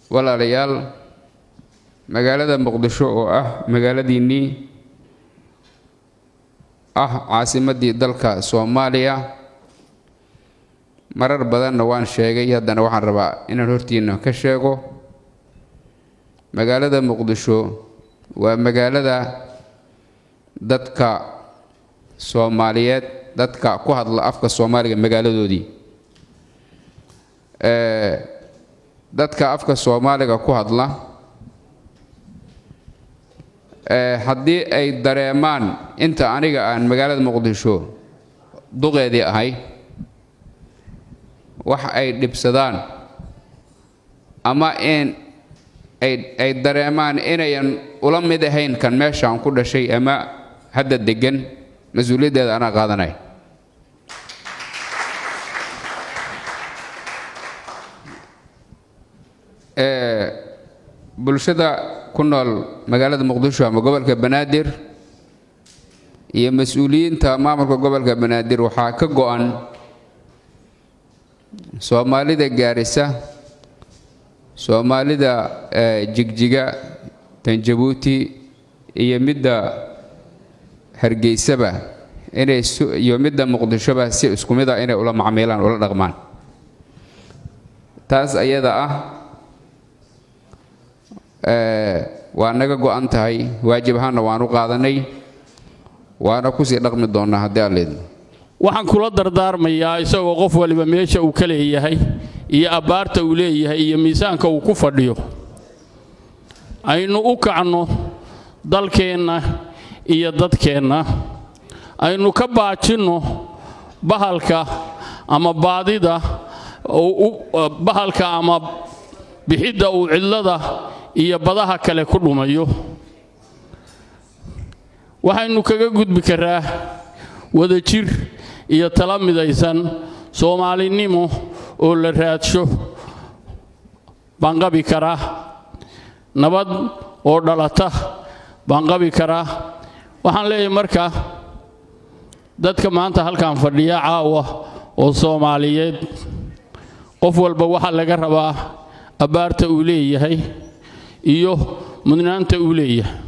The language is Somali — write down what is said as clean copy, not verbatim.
Walaalayaal, magaalada Muqdisho oo ah magaaladiinnii, ah caasimaddii dalka Soomaaliya, marar badanna waan sheegay, haddana waxaan rabaa inaan hortiina ka sheego: magaalada Muqdisho waa magaalada dadka Soomaaliyeed, dadka ku hadla afka Soomaaliga magaaladoodii. Dadka afka Soomaaliga ku hadla haddii ay dareemaan inta aniga aan magaalada Muqdisho duqeedii ahay wax ay dhibsadaan ama in ay dareemaan inayan ula mid ahayn kan meeshaan ku dhashay ama hadda deggan, mas-uuliyaddeeda anaa qaadanaya. Bulshada ku nool magaalada Muqdisho ama gobolka Banaadir iyo mas-uuliyiinta maamulka gobolka Banaadir waxaa ka go'an Soomaalida Gaarisa, Soomaalida Jigjiga, tan Jabuuti iyo midda Hargeysaba inay iyo midda Muqdishoba si isku mid ah inay ula macmiilaan, ula dhaqmaan. Taas ayada ah waa naga go'an tahay, waajib ahaanna waan u qaadanay, waana kusii dhaqmi doonnaa haddii Alla idmo. Waxaan kula dardaarmayaa, isagoo qof waliba meesha uu ka leeyahay iyo abbaarta uu leeyahay iyo miisaanka uu ku fadhiyo, aynu u kacno dalkeenna iyo dadkeenna, aynu ka baajinno bahalka ama baadida, bahalka ama bixidda uu cidlada iyo badaha kale ku dhumayo. Waxaynu kaga gudbi karaa wadajir iyo tala midaysan, Soomaalinimo oo la raadsho baan qabi karaa, nabad oo dhalata baan qabi karaa. Waxaan leeyahay marka dadka maanta halkan fadhiya caawa oo Soomaaliyeed, qof walba waxaa laga rabaa abbaarta uu leeyahay iyo mudnaanta uu leeyahay.